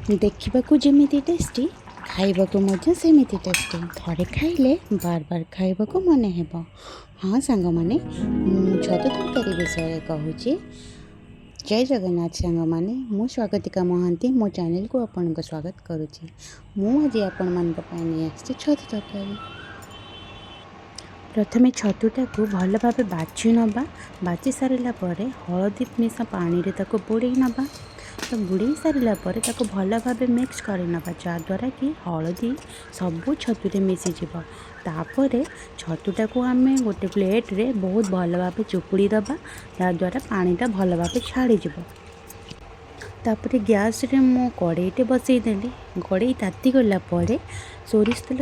ଦେଖିବାକୁ ଯେମିତି ଟେଷ୍ଟି, ଖାଇବାକୁ ମଧ୍ୟ ସେମିତି ଟେଷ୍ଟି। ଥରେ ଖାଇଲେ ବାର ବାର ଖାଇବାକୁ ମନେ ହେବ। ହଁ ସାଙ୍ଗମାନେ, ମୁଁ ଛତୁ ତରକାରୀ ବିଷୟରେ କହୁଛି। ଜୟ ଜଗନ୍ନାଥ ସାଙ୍ଗମାନେ, ମୁଁ ସ୍ୱାଗତିକା ମହାନ୍ତି, ମୋ ଚ୍ୟାନେଲକୁ ଆପଣଙ୍କୁ ସ୍ୱାଗତ କରୁଛି। ମୁଁ ଆଜି ଆପଣମାନଙ୍କ ପାଇଁ ନେଇ ଆସିଛି ଛତୁ ତରକାରୀ। ପ୍ରଥମେ ଛତୁଟାକୁ ଭଲ ଭାବେ ବାଛି ନେବା। ବାଛି ସାରିଲା ପରେ ହଳଦୀ ମିଶା ପାଣିରେ ତାକୁ ବୁଡ଼େଇ ନେବା। ତ ବୁଡ଼େଇ ସାରିଲା ପରେ ତାକୁ ଭଲ ଭାବେ ମିକ୍ସ କରିନେବା, ଯାହାଦ୍ୱାରା କି ହଳଦୀ ସବୁ ଛତୁରେ ମିଶିଯିବ। ତାପରେ ଛତୁଟାକୁ ଆମେ ଗୋଟେ ପ୍ଲେଟ୍ରେ ବହୁତ ଭଲ ଭାବେ ଚୁପୁଡ଼ି ଦେବା, ଯାହାଦ୍ୱାରା ପାଣିଟା ଭଲ ଭାବେ ଛାଡ଼ିଯିବ। ତାପରେ ଗ୍ୟାସ୍ରେ ମୁଁ କଡ଼େଇଟେ ବସେଇଦେଲି। କଡ଼େଇ ତାତିଗଲା ପରେ ସୋରିଷ ତେଲ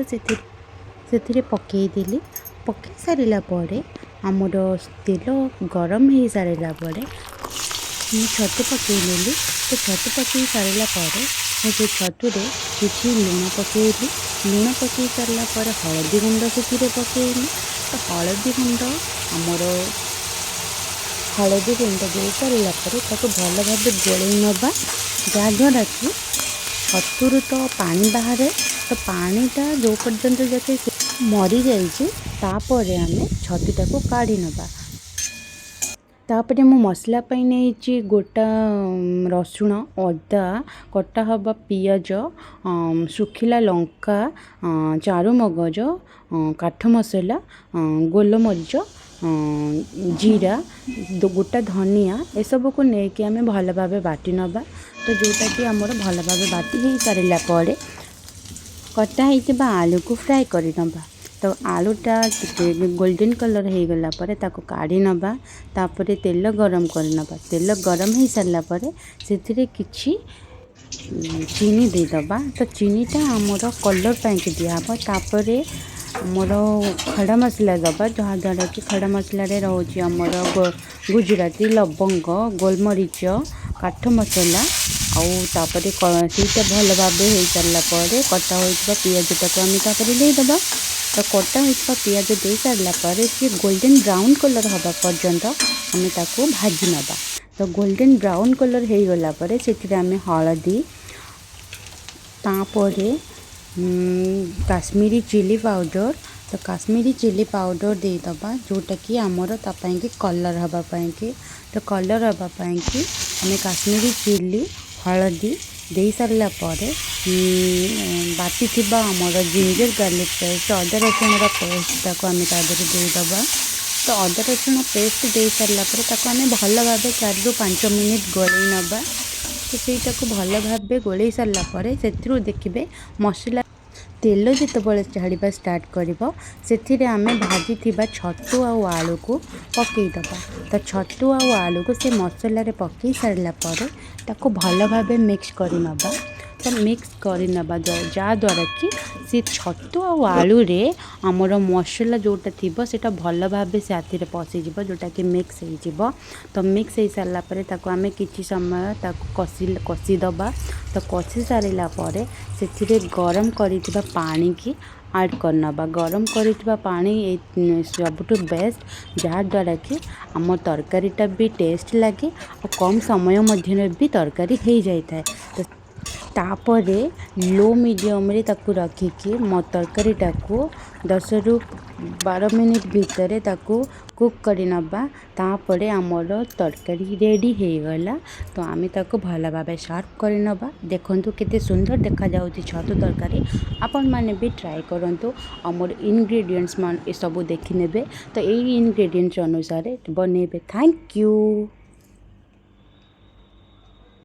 ସେଥିରେ ପକେଇଦେଲି। ପକେଇ ସାରିଲା ପରେ, ଆମର ତେଲ ଗରମ ହେଇସାରିଲା ପରେ ମୁଁ ଛତୁ ପକେଇନେଲି। ତ ଛତୁ ପକେଇ ସାରିଲା ପରେ ମୁଁ ସେ ଛତୁରେ କିଛି ଲୁଣ ପକେଇଲି। ଲୁଣ ପକେଇ ସାରିଲା ପରେ ହଳଦୀ ଗୁଣ୍ଡ ସେଥିରେ ପକେଇଲି। ତ ହଳଦୀ ଗୁଣ୍ଡ, ଆମର ହଳଦୀ ଗୁଣ୍ଡ ଦେଇ ସାରିଲା ପରେ ତାକୁ ଭଲ ଭାବେ ଗୋଳେଇ ନେବା, ଯାହାଦ୍ୱାରା କି ଛତୁରୁ ତ ପାଣି ବାହାରେ। ତ ପାଣିଟା ଯେଉଁ ପର୍ଯ୍ୟନ୍ତ ଯାକେ ମରିଯାଇଛି, ତାପରେ ଆମେ ଛତୁଟାକୁ କାଢ଼ି ନେବା। ତାପରେ ମୁଁ ମସଲା ପାଇଁ ନେଇଛି ଗୋଟା ରସୁଣ, ଅଦା, କଟା ହେବା ପିଆଜ, ଶୁଖିଲା ଲଙ୍କା, ଚାରୁମଗଜ, କାଠ ମସଲା, ଗୋଲମରିଚ, ଜିରା, ଗୋଟା ଧନିଆ, ଏସବୁକୁ ନେଇକି ଆମେ ଭଲ ଭାବେ ବାଟି ନେବା। ତ ଯେଉଁଟାକି ଆମର ଭଲ ଭାବେ ବାଟି ହେଇସାରିଲା ପରେ କଟା ହେଇଥିବା ଆଳୁକୁ ଫ୍ରାଏ କରିନେବା। ତ ଆଳୁଟା ଟିକେ ଗୋଲ୍ଡେନ୍ କଲର୍ ହେଇଗଲା ପରେ ତାକୁ କାଢ଼ି ନେବା। ତାପରେ ତେଲ ଗରମ କରିନେବା। ତେଲ ଗରମ ହେଇସାରିଲା ପରେ ସେଥିରେ କିଛି ଚିନି ଦେଇଦେବା। ତ ଚିନିଟା ଆମର କଲର୍ ପାଇଁକି ଦିଆହେବ। ତାପରେ ଆମର ଖଡ଼ା ମସଲା ଦେବା, ଯାହାଦ୍ୱାରା କି ଖଡ଼ା ମସଲାରେ ରହୁଛି ଆମର ଗୁଜୁରାତି, ଲବଙ୍ଗ, ଗୋଲମରିଚ, କାଠ ମସଲା। ଆଉ ତାପରେ ସେଇଟା ଭଲ ଭାବେ ହେଇସାରିଲା ପରେ କଟା ହୋଇଥିବା ପିଆଜଟାକୁ ଆମେ ତାପରେ ଦେଇଦେବା। ତ କଟା ହୋଇଥିବା ପିଆଜ ଦେଇସାରିଲା ପରେ ସିଏ ଗୋଲ୍ଡେନ୍ ବ୍ରାଉନ୍ କଲର୍ ହେବା ପର୍ଯ୍ୟନ୍ତ ଆମେ ତାକୁ ଭାଜି ନେବା। ତ ଗୋଲ୍ଡେନ୍ ବ୍ରାଉନ୍ କଲର୍ ହେଇଗଲା ପରେ ସେଥିରେ ଆମେ ହଳଦୀ, ତାପରେ କାଶ୍ମୀରୀ ଚିଲି ପାଉଡ଼ର, ତ କାଶ୍ମୀରୀ ଚିଲି ପାଉଡ଼ର ଦେଇଦେବା, ଯେଉଁଟାକି ଆମର ତା ପାଇଁକି କଲର୍ ହେବା ପାଇଁକି। ତ କଲର୍ ହେବା ପାଇଁକି ଆମେ କାଶ୍ମୀରୀ ଚିଲି, ହଳଦୀ ଦେଇସାରିଲା ପରେ ବାଟିଥିବା ଆମର ଜିଞ୍ଜର ଗାର୍ଲିକ୍ ପେଷ୍ଟ, ଅଦା ରସୁଣର ପେଷ୍ଟଟାକୁ ଆମେ ତା ଦେହରେ ଦେଇଦେବା। ତ ଅଦା ରସୁଣ ପେଷ୍ଟ ଦେଇସାରିଲା ପରେ ତାକୁ ଆମେ ଭଲ ଭାବେ 4ରୁ 5 ମିନିଟ୍ ଗୋଳେଇ ନେବା। ତ ସେଇଟାକୁ ଭଲ ଭାବେ ଗୋଳେଇ ସାରିଲା ପରେ ସେଥିରୁ ଦେଖିବେ ମସଲା ତେଲ ଯେତେବେଳେ ଛାଡ଼ିବା ଷ୍ଟାର୍ଟ କରିବ, ସେଥିରେ ଆମେ ଭାଜିଥିବା ଛତୁ ଆଉ ଆଳୁକୁ ପକାଇଦେବା। ତ ଛତୁ ଆଉ ଆଳୁକୁ ସେ ମସଲାରେ ପକାଇ ସାରିଲା ପରେ ତାକୁ ଭଲ ଭାବେ ମିକ୍ସ କରିନେବା। ତ ମିକ୍ସ କରିନେବା, ଯାହାଦ୍ୱାରା କି ସେ ଛତୁ ଆଉ ଆଳୁରେ ଆମର ମସଲା ଯେଉଁଟା ଥିବ, ସେଇଟା ଭଲ ଭାବେ ସାଥିରେ ପଶିଯିବ, ଯେଉଁଟାକି ମିକ୍ସ ହେଇଯିବ। ତ ମିକ୍ସ ହେଇସାରିଲା ପରେ ତାକୁ ଆମେ କିଛି ସମୟ ତାକୁ କଷିଦେବା। ତ କଷି ସାରିଲା ପରେ ସେଥିରେ ଗରମ କରିଥିବା ପାଣିକି ଆଡ଼୍ କରିନେବା। ଗରମ କରିଥିବା ପାଣି ସବୁଠୁ ବେଷ୍ଟ, ଯାହାଦ୍ୱାରା କି ଆମ ତରକାରୀଟା ବି ଟେଷ୍ଟ ଲାଗେ ଆଉ କମ୍ ସମୟ ମଧ୍ୟରେ ବି ତରକାରୀ ହେଇଯାଇଥାଏ। ତ ତାପରେ ଲୋ ମିଡ଼ିୟମରେ ତାକୁ ରଖିକି ମୋ ତରକାରୀଟାକୁ 10ରୁ 12 ମିନିଟ୍ ଭିତରେ ତାକୁ କୁକ୍ କରିନେବା। ତାପରେ ଆମର ତରକାରୀ ରେଡ଼ି ହେଇଗଲା। ତ ଆମେ ତାକୁ ଭଲ ଭାବେ ସର୍ଭ କରିନେବା। ଦେଖନ୍ତୁ କେତେ ସୁନ୍ଦର ଦେଖାଯାଉଛି ଛତୁ ତରକାରୀ। ଆପଣମାନେ ବି ଟ୍ରାଏ କରନ୍ତୁ ଆଉ ମୋର ଇନଗ୍ରିଡ଼ିଏଣ୍ଟସ୍ ମାନେ ଏସବୁ ଦେଖିନେବେ। ତ ଏଇ ଇନଗ୍ରିଡ଼ିଏଣ୍ଟସ୍ ଅନୁସାରେ ବନେଇବେ। Thank you.